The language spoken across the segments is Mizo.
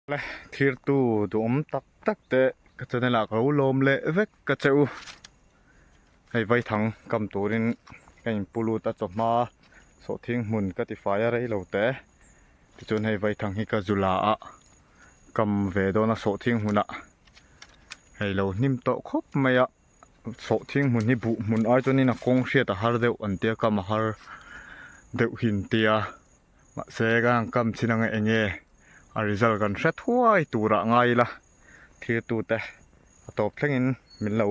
Le thirtu duhawm tak tak te ka channel ah ka lo lawm leh vek ka che u. Hei vaithang kam turin ka inpu lut a chawhma sawhthing hmun ka ti fai a rei lo te. Tichuan hei vaithang hi ka zu la a kam ve dawn a sawhthing hmunah hei lo hnim tawh khawp mai a. Sawhthing hmun hi buh hmun ai chuanin a kawng hriat a har deuh an tia kam a har deuh hi an tia. Mahse ka han kam chin anga eng nge a result kan hre thuai turah ngai ila thirtute a tawp thlengin min lo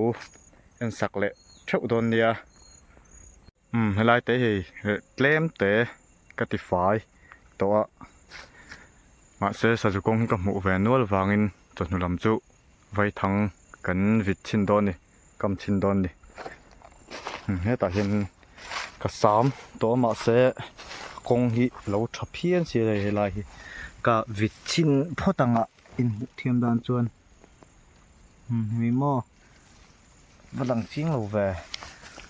en sak leh theuh dawn nia. Umm helai te hei tlem te ka ti fai tawh a mahse sazu kawng hi ka hmuh ve nual vangin chawhnu lam chu vaithang kan vit chhin dawn a ni. Kam chhin dawn ni. Hetah hian ka sam tawh a mahse kawng hi lo tha phian si a helai hi ka vit chhin phawt ang a inhmuh thiam dan chuan hemi maw va lang ching lo ve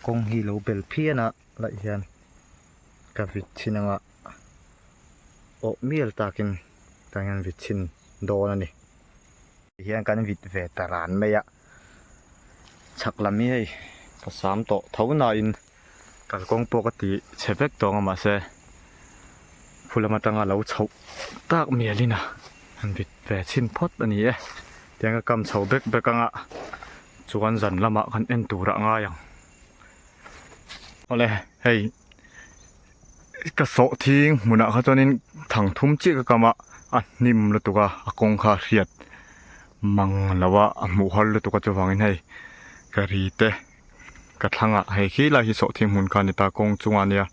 kawng hi lo bel phian a laih hian ka vit chhin ang a awh mial takin tah hian vit chhin dawn a ni. Hian kan vit ve ta ran mai a. Chhak lam hi hei ka sam tawh tho nain kalkawng pawh ka ti chhe vek tawng a mahse phu lam atanga lo chhoh tak mialin a han vit ve chhin phawt a ni e tiang ka kam chho bek bek anga chuan zan lamah kan en turah a ngai ang awle hei Ka sawh thing hmunah kha chuanin thang thum chiah ka kam a, a hnim lutuk a, a kawng kha a hriat mang lo a, a hmuh har lutuk a chuvangin hei ka ri te ka thlang ah hei khi lai hi sawh thing hmun kha a ni ta kawng chungah a nia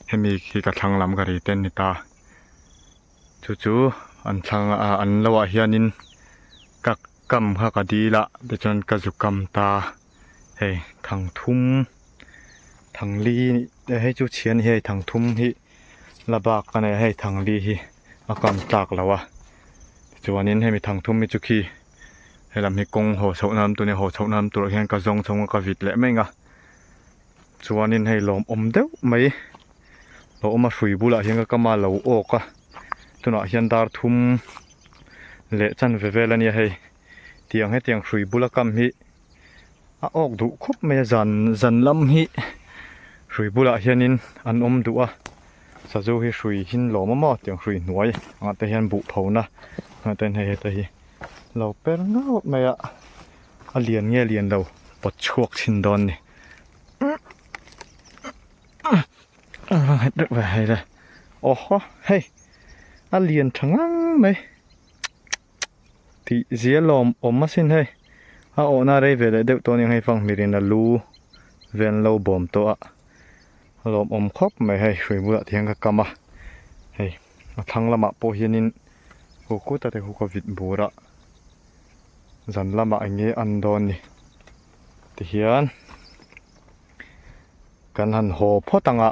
hemi khi ka thlang lam ka ri te an ni ta chu chu an thlang ah an lo ah hianin ka kam kha ka dil a tichuan ka zu kam ta. Hei thang thum thang li hei chu chhia a ni hei thang thum hi la bak a nei a hei thang li hi a kam tlak lo a tichuanin hemi thang thum hi chu khi helam hi kawng haw chhoh na lam tur a ni a haw chhoh na lam turah hian ka zawng chhawng a ka vit leh mai ang a chuanin hei lawmawm deuh mai lo awm a hrui bulah hian ka kam a lo awk a tunah hian dar thum leh chanve vel a nia hei tiang hetiang hrui bula kam hi. A awk duh khawp mai a zan zan lam hi hrui bulah hianin an awm duh a sazu hi hrui hin lawm a maw tiang hrui hnuai angah te hian buh phona angah te hian hei heta hi lo per ngauh mai a a lian nge lian lo pawt chhuak chhin dawn a ni hei le aw haw hei a lian tha ngang mai. Tih zia lawm awm asin hei a awhna rei ve leh deuh tawh aniang hei fanghmirin a lu vel an lo bawm tawh a a lawmawm khawp mai hei hrui bulah te hian ka kam a hei a thlang lamah pawh hianin khu kut a te khu ka vit bur a zan lamah eng nge an dawn ni tihian kan han haw phawt ang a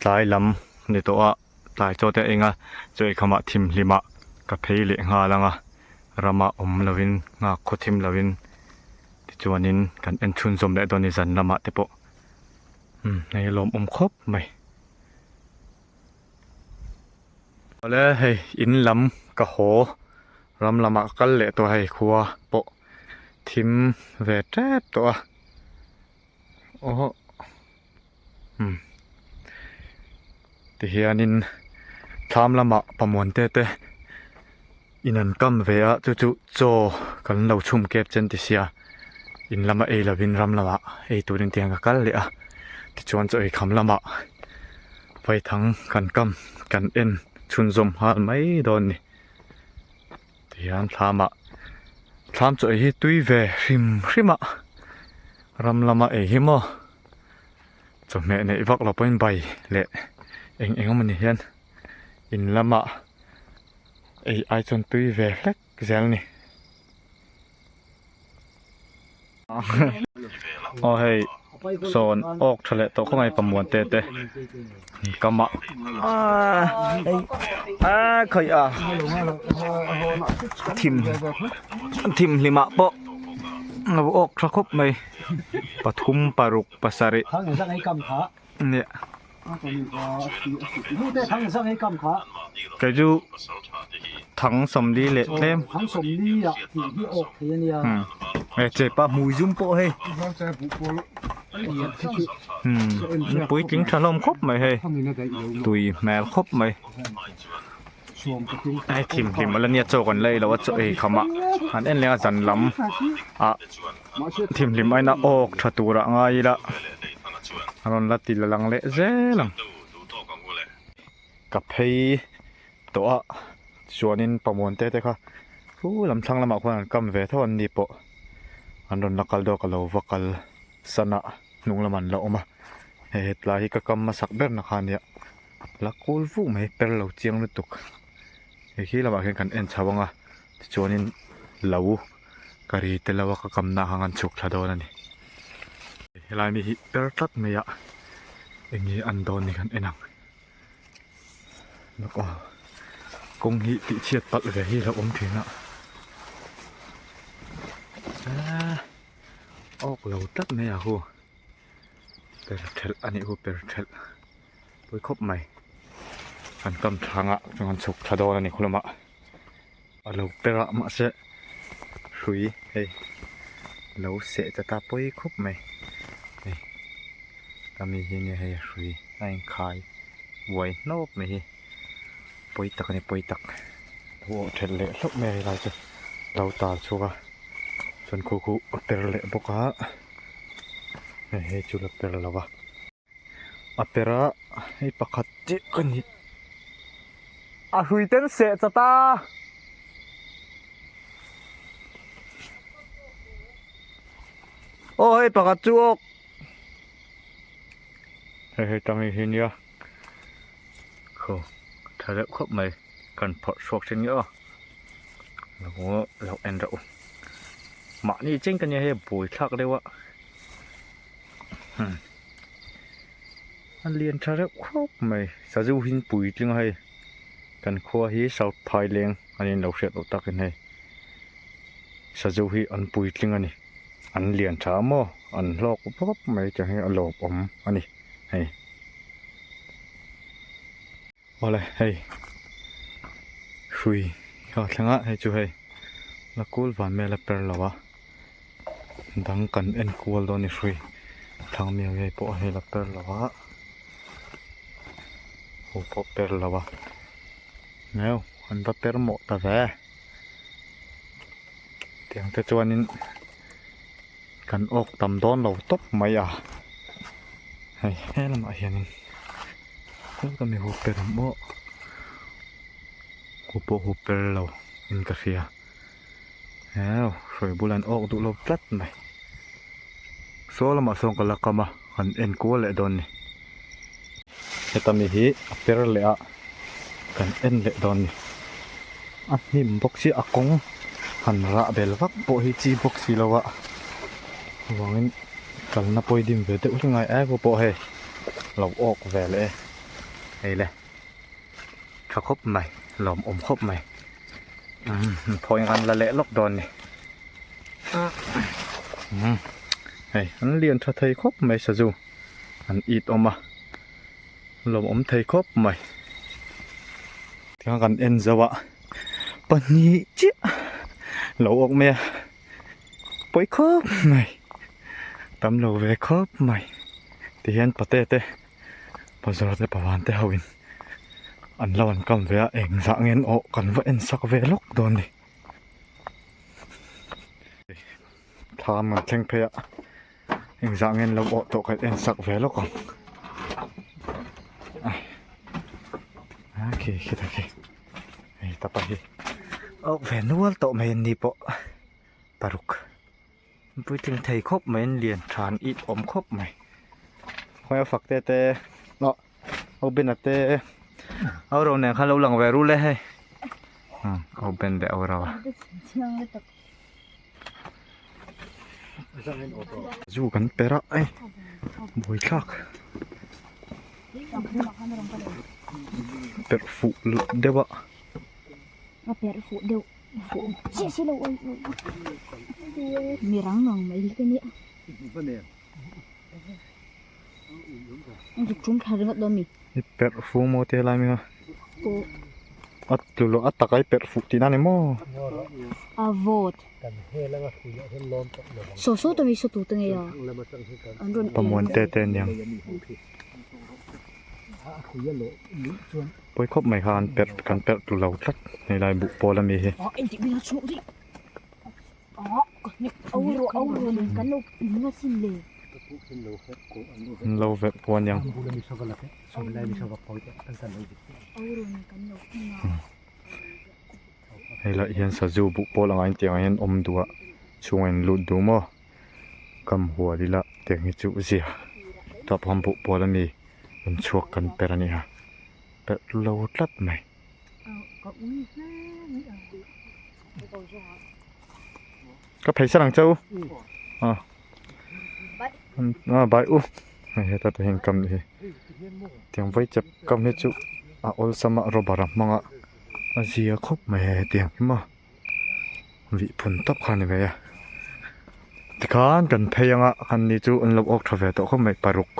tlai lam ni tawh a. Tlai chaw te a eng a, chaw eikham ah thim hlim ah ka phei leh nghal ang a, ram ah awm lo in nghak khaw thim lo in tichuan in kan en chhunzawm leh dawn a ni zan lam ah te pawh umm hei a lawmawm khawp mai. Awle hei in lam ka haw ram lam ah ka kal leh tawh a hei khua pawh thim ve tep tawh a aw. Umm tihianin thlam lamah pamuan te te in an kam ve a chu chu chaw kan lo chhum kep chen ti sia in lama ei lovin ram lamah ei turin tiang ka kal leh a tichuan chaw ei kham lamah vaithang kan kam kan en chhunzawm nghal mai dawn a ni tihian thlamah thlam chaw ei hi tui ve hrim hrim a ram lama ei hi maw. Chawhmeh neih vak lo pawhin bai leh eng eng emawni hian in lamah ei ai chuan tui ve hlek zel a ni. Aw hei sawn awk tha leh tawh khawp mai pamuan te te kam ah a khawi a thim thim hlim ah pawh a lo awk tha khawp mai pathum paruk. Pasarih nia kei chu Thang 40 leh tlem. Thang 40 ah tih hi awk thei a nia. E che pa hmui zum pawh hei. Umm puitling tha hlawm khawp mai hei. Tui hmel khawp mai. Hei thim hlim ala nia chaw kan la ei lo a chaw ei kham ah han en leng a zan lam ah thim hlim aina awk tha tur ah ngai ila a rawn la ti la lang leh zel ang. Ka phei tawh a chuanin pamuan te te kha chu lam thlang lamah khuan an kam ve tho an ni pawh an rawn la kal dawk a lo va kal sana hnung lamah an la awm a hei hetlai hi ka kam hmasak ber na kha a nia la kul vuk mai per lo chiang lutuk hei khi lamah khian kan en chho ang a tichuanin lo ka ri tel lo a ka kam na ang an chhuk thla dawn a ni helai mi hi per tlat mai a eng nge an dawn ni kan en ang. Lawk aw kawng hi tih chhiat palh ve hi a lo awm thin a aaa awk lo tlat mai a hu per thelh a nih hu per thelh pawi khawp mai an kam thlang ah chuan an chhuk thla dawn a ni khu lamah a lo per a mahse hrui hei lo seh ta ta pawi khawp mai hei ka mi hi nia hei a hrui a inkhai uai hnawp mai hi pawi tak a ni pawi tak lo awh thelh leh hlauh mai a helai chu lo tal chhuak a chuan khu khu a per leh bawk a hei hei chu la per lo va. A per a hei pakhat chiah ka ni a hrui ten seh chat a aw hei pakhat chu awk hei hei tang hi nia khaw tha deuh khawp mai kan phawrh chhuak thin nge aw lo lo en reuh mahni cheng ka nia hei a buaithlak deuh a. A lian tha reuh khawp mai sazu hi puitling a hei kan khua hi south phaileng an in lo hriat loh takin hei sazu hi an puitling a ni an lian tha maw an hlawk vak mai tiang hi a lawmawm a ni hei. Awle hei hrui a thleng a hei chu hei la kul van mel a per lo a dang kan en kual dawn a ni hrui thlang miau ngei pawh hei la per lo a ho pawh per lo a meu an va per mawh ta ve tiang te chuanin kan awk tam dawn lo tawp mai a hei he lamah hianin. Ka mi hu per ang maw hu pawh hu per lo in ka hria heu hruai bul an awk duh lo tlat mai saw lamah sawn ka la kam a kan en kual leh dawn ni heta mi hi a per leh a kan en leh dawn ni a hnim bawk si a kawng han rah bel vak pawh hi chi bawk si lo a avangin. Kalna pawi dim ve deuh hlek ngai ai pawh hei lo awk ve leh e hei le tha khawp mai lawmawm khawp mai umm phawi ang an la leh lawk dawn ni umm hei an lian tha thei khawp mai sazu an it awm a lawmawm thei khawp mai tikhan kan en zo a pahnih chiah lo awk mai a. Pawi khawp mai tam lo ve khawp mai ti hian pate te bazar te pavan te ho in an lo an kam ve a eng zah nge an awh kan va en sak ve lawk dawn a ni thlam an thleng phei a eng zah nge an lo awh tawh kan en sak ve lawk ang a khi khitah khi hei tapa hi awh ve nual tawh mai an ni pawh. Paruk puitling thei khawp mai an lian tha an it awm khawp mai khawi a fak te te aw au ben a te au ro nen khan lo lang ve rul e hei au ben leh au ro a zu kan per a ei buaithlak perh fuh deuh a. A perh fuh deuh. Chiah si lo oi oi mirang ang mai hi ka nia an zuk tum thla ringawt dawn mi i perh fu maw te lai mi kha aw. A tlu lo a tak a i perh fuh tihna a ni maw? A vawt. Saw saw ta mai saw tute ngei a an rawn Pamuan te te aniang. Pawi khawp mai kha an perh kan perh tlu lo tlat helai buh pawl ami hi. An lo verh pawh aniang. Hei lah hian sazu buh pawl anga intiang ah hian awm duh a chhungah in lut duh maw kam hual ila tiang hi chu zia tah pawh buh pawl ami rawn chhuak kan per a ni a perh lo tlat mai. Ka phei san ang che u a a bai u hei heta te hian kam hi tiang vai chep kam hi chu a awlsam a rubber a hmang a a zia khawp mai hei hetiang hi maw vih phun tawp kha a ni mai a tikhan kan phei anga an ni chu an lo awk tha ve tawh khawp mai paruk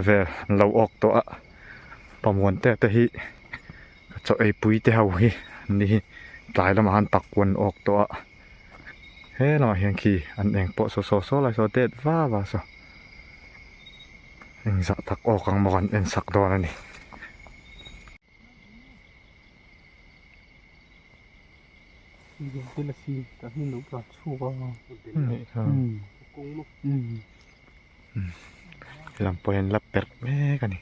vel an lo awk tawh a pamuan te te hi. Chaw ei pui te ho hi an ni hi tlai lamah khan tak an awk tawh a he lamah hian khi an eng pawh saw saw saw lai saw det va va saw engzah tak awk ang maw kan en sak dawn a ni. Lam pawh hian la perh mek a ni.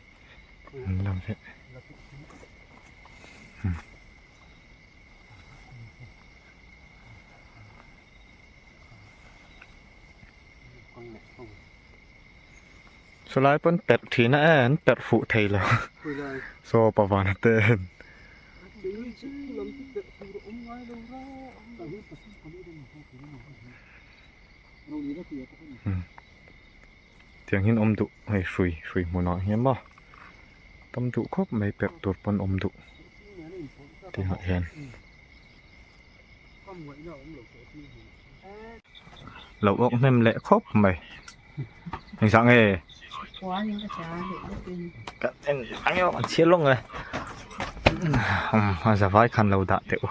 An lam hi Chulai pawn perh thin a e an perh fuh thei lo saw pavana te en. Tiang hian awm duh hei hrui hrui hmunah hian maw tam duh khawp mai perh tur pawn awm duh tiangah hian lo awk hnem leh khawp mai engzah nge ka en ang emaw an chhiar lawng e a zavai khan lo dah teh u.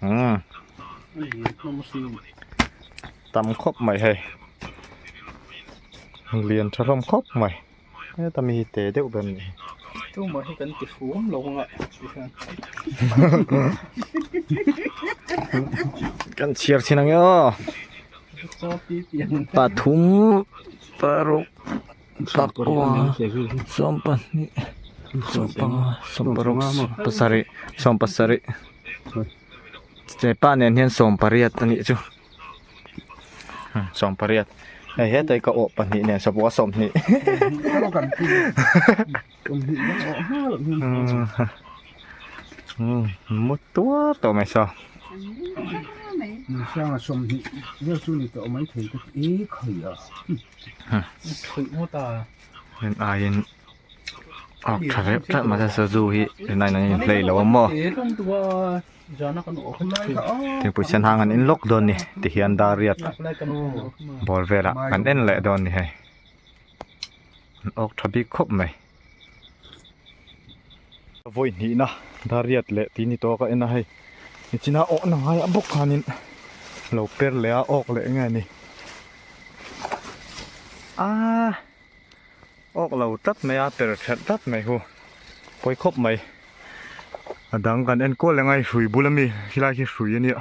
Umm tam khawp mai hei lian tha hlawm khawp mai heta mi hi te deuh ber a ni. Tumah hi kan ti fuam lo anga tihian. Kan chhiar chhin ang e aw. Pathum paruk pakua sawmpahnih sawmpanga sawmparuk pasarih sawmpasarih chepa nen hian sawmpariat a nih chu sawmpariat hei hetai ka awh pahnih nen sawpua sawmhnih mu tuar tawh mai saw. Rin aiin awk tha reuh tlat mahse sazu hi rin aiin an inhlei lo a maw thingpui sen hang an in lawk dawn a ni tihian dar riat bawr velah kan en leh dawn a ni hei an awk tha bik khawp mai. Vawi hnihna dar riat leh tih ni tawh a ka en a hei nichina awhna ngaiah bawk khanin lo per leh a awk leh nge ni. Aaa awk lo tlat mai a per thelh tlat mai hu pawi khawp mai a dang kan en kual reng a hei hrui bula mi khilai khi hrui a nia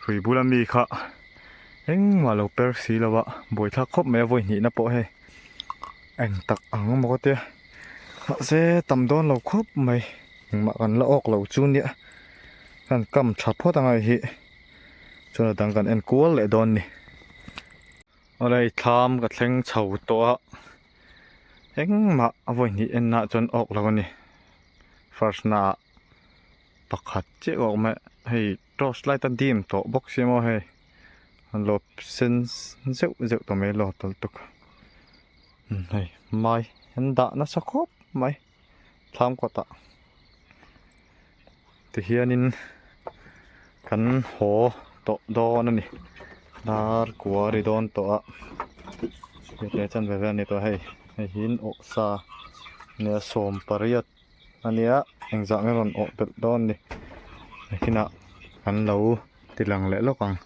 hrui bula mi kha engmah lo per si lo a buaithlak khawp mai a vawi hnihna pawh hei eng tak ang maw ka tia mahse tam dawn lo khawp mai engmah kan la awk lo chu nia kan kam tha phawt ang a hei hi. Chuan a dang kan en kual leh dawn ni. Awle thlam ka thleng chho tawh a engmah a vawi hnih en nah chuan awk lo a ni first na ah pakhat chiah ka awm a hei torch light a dim tawh bawk sia maw hei a lawp sen zeuh zeuh tawh mai lawp tawlh tuk hei mai an dah nasa khawp mai thlam kawtah. Tihianin kan haw tawh dawn a ni dar kua a ri dawn tawh a hei te chan ve vel a ni tawh a hei hei hi awhsa nia sawm pariat. ania engzah nge rawn awh belh dawn ni nakinah kan lo ti lang leh lawk ang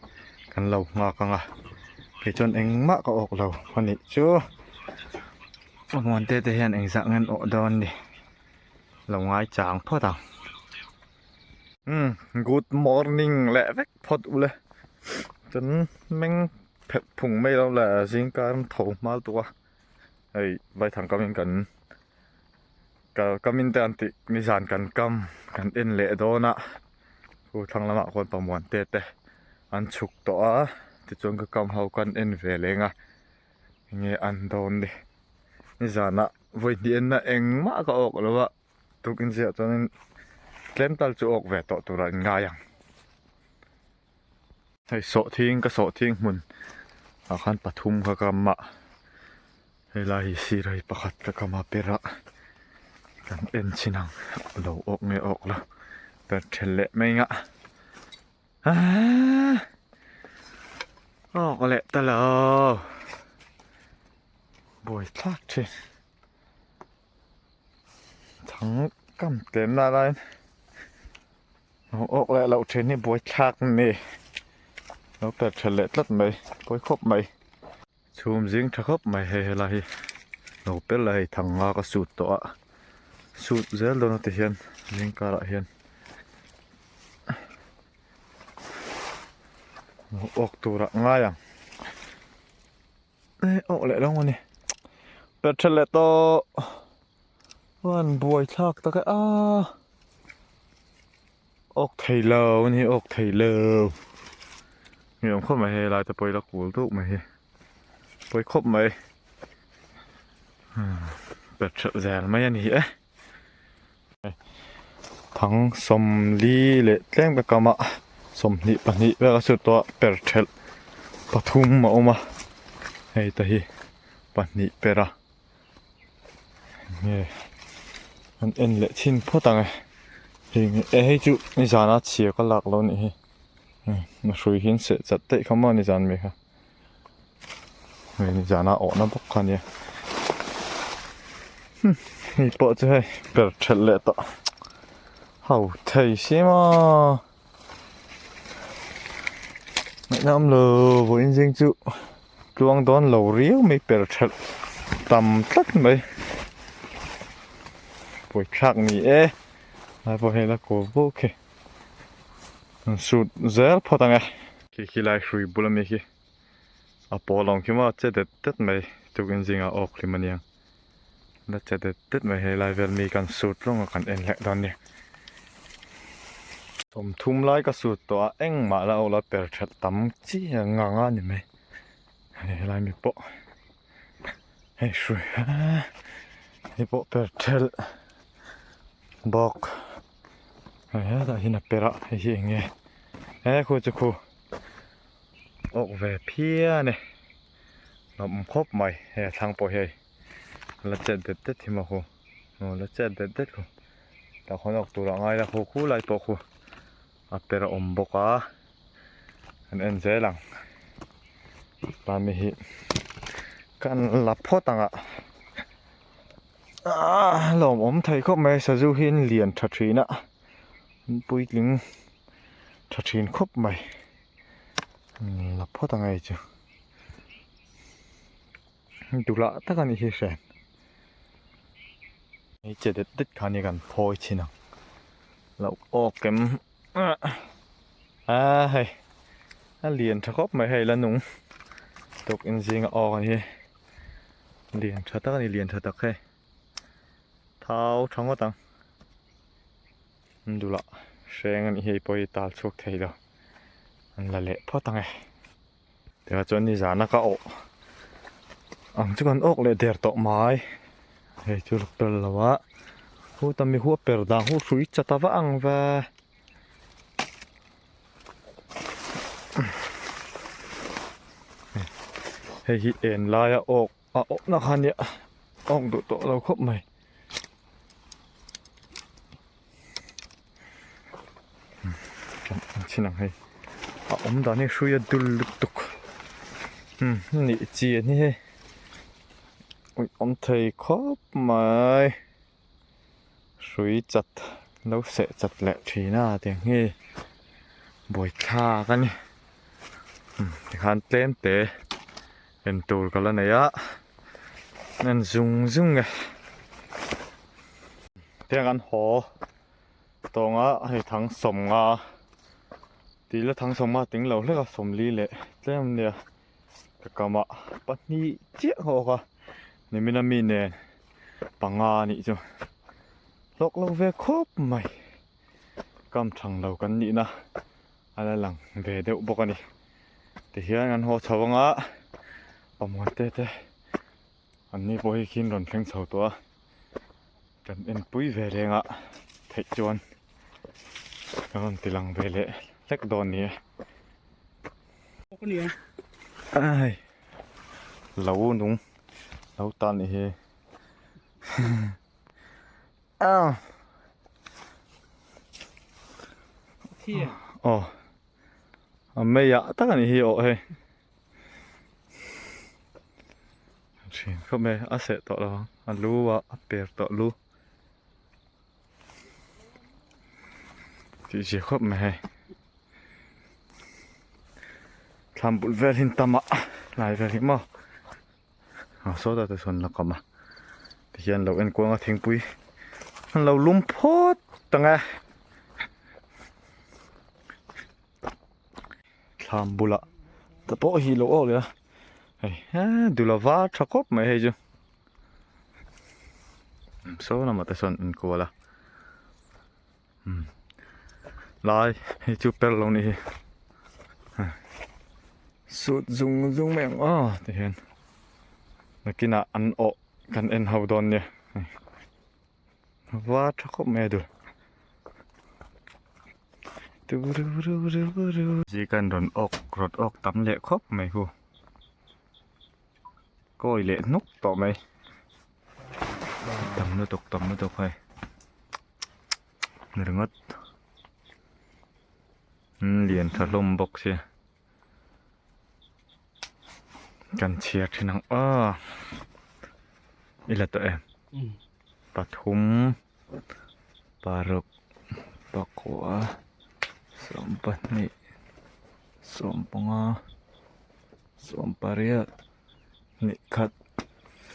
kan lo nghak ang a kei chuan engmah ka awk lo a nih chu Muante te hian engzah nge an awh dawn ni lo ngai chang phawt ang umm good morning leh vek phawt ule chuan meng phelh phung mai lo le zingkar an tho hmal tuk a hei vaithang kamin kan kamin te an tih nizan kan kam kan en leh dawn a khu thlang lamah khuan pamuan te te an chhuk tawh a tichuan ka kam ho kan en ve leng a enge an dawn ni nizanah vawi hnih enna engmah ka awk lo a tukin ziah chuanin tlem tal chu awk ve tawh turah in ngai ang. Hei sawhthing ka sawhthing hmun ah khan pathum kha ka kam a helai hi sir hei pakhat ka kam a per a kan en chhin ang lo awk nge awk lo per then leh mai ang a aaa awk leh ta lo buai thlak thin chhang kam tlem lai laiin. Awk leh loh thin hi buai thlak ni lo per tha leh tlat mai pawi khawp mai chhum zing tha khawp mai hei helai hi lo per la hei thang nga ka sut tawh a sut zel dawn a ti hian zing karah hian awk turah ngai ang awk leh lo a ni per tha leh tawh. Chuan buai thlak tak e a awk thei lo a ni awk thei lo ni awm khawp mai hei lai te pawh ila kul deuh mai hi pawi khawp mai pet hrelh zel mai a ni e thang sawmli leh tlem ka kam a sawmhnih pahnih vel a chhut tawh a per hrelh pathum a awm a hei te hi pahnih per a. Nge an en leh chhin phawt ang e hei e hei chu nizan a chhia ka lak lo anih hi a hrui hi an seh chat daih kha maw nizan mi kha hei nizan a awhna bawk kha ania hei pawh chu hei per thelh leh tawh ho thei si maw ngaihna awm lo vawiin zing chu. Tluang dawn lo riau mai per thelh tam tlat mai pawithlak ni e lai pawh hei la kawl bawk khi an sut zel phawt ang e khi khi lai hrui bul ami khi a pawl ang khi maw che det det mai tukin zingah awk hlim aniang la che det det mai hei lai vel mi kan sut rawng a kan en leh dawn nia sawmthum lai ka sut tawh a engmah la awk la per thelh tam chi ang a ni mai. Hei helai mi pawh hei hrui hei pawh per thelh bawk hei hetah hian a per a hei hi eng nge he khu chu khu awk ve phian e lawm khawp mai hei a thlang pawh hi hei la chet det det hi maw khu aw la chet det det khu tah khawn awk tur ah ngai la khu khu lai pawh khu a per a awm bawk a. Kan en zel ang tlai hi kan la phawt ang a ah lawmawm thei khawp mai sazu hi an lian tha thin a an puitling tha thin khawp mai la phawt ang hei chu duhlah tak a nih hi hriat hei che det det khan hi kan phawi thin ang lo awk em. A hei a lian tha khawp mai hei la nung tuk in zinga awk a ni hi lian tha tak a ni lian tha tak hei thau tha ngawt ang an dulah hreng a nih hi hei pawh hi tal chhuak thei lo an la leh phawt ang e tah chuan nizana ka awh ang chu kan awk leh der tawh mai hei chu la per lo a huta mi huap per dang hu hrui chat a va ang ve. Hei hi en laia awk a awhna kha nia awk duh tawh lo khawp mai. Chin ang hei a awm dan hi hrui a dul lutuk nih chi a ni hei awm thei khawp mai. Hrui chat lo seh chat leh thin a tiang hi buaithlak a ni tikhan tlem te en tur ka la nei a en zung zung e tiang an haw tawnga hei thang sawmnga tih la thang sawmnga ting lo hlek a sawmli leh tlem ania ka kamah pahnih chiah ka awk a nimina mi nen. Panga a nih chu hlawk lo ve khawp mai kam thang lo kan nihna a la lang ve deuh bawk a ni tihian kan haw chho anga pamawh te te an ni pawh hi khin rawn thleng chho tawh a kan enpui ve reng a theih chuan kan rawn ti lang ve leh hlek dawn ni e. Ai lo nung lo tan nih hi. Aw a mei ah tak a nih hi aw hei thin khawp mai a seh tawh lo ang a lu ah a per tawh lu tih zia khawp mai hei thlam bul vel hi an tam a tlai vel hi maw. A sawtah te sawn la kam a tihian lo en kuang a thingpui an lo lum phawt ang e thlam bulah te pawh hi lo awk leh a hei he dul a var tha khawp mai hei chu saw lamah te sawn an kual a Lai hei chu per lo nih hi sut zung zung mai ang aw ti hian nakinah an awh kan en ho dawn nia va tha khawp mai a dul zika an rawn awk rawt awk tam leh khawp mai hu kawi leh hnuk tawh mai tam lutuk tam lutuk hei. Ni ringawt lian tha hlawm bawk sia kan chhiar thin ang aw i la tawh em pathum paruk pakua sawmpahnih sawmpanga sawmpariat. Hnih khat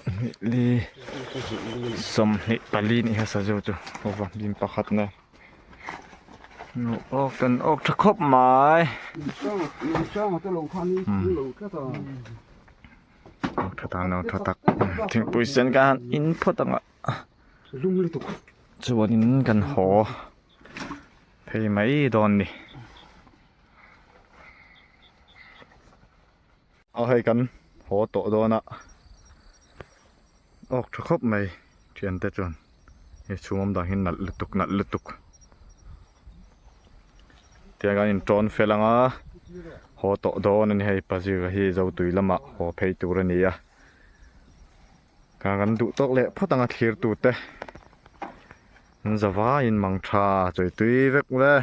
hnih li sawmhnih pali nih kha sazu chu aw hlim pakhat nen awk kan awk tha khawp mai awk tha tak awk tha tak thingpui sen ka han in phawt ang a chuanin kan haw phei mai dawn ni. Aw hei kan haw tawh dawn a awk tha khawp mai thiante chuan he chhung awm dan hi nalh lutuk nalh lutuk tiang kan intawn fel ang a haw tawh dawn a ni hei pazira hi zotui lamah haw phei tur a ni a kan duh tawk leh phawt ang a thlir tute an zavaiin mang tha chawi tui vek ule.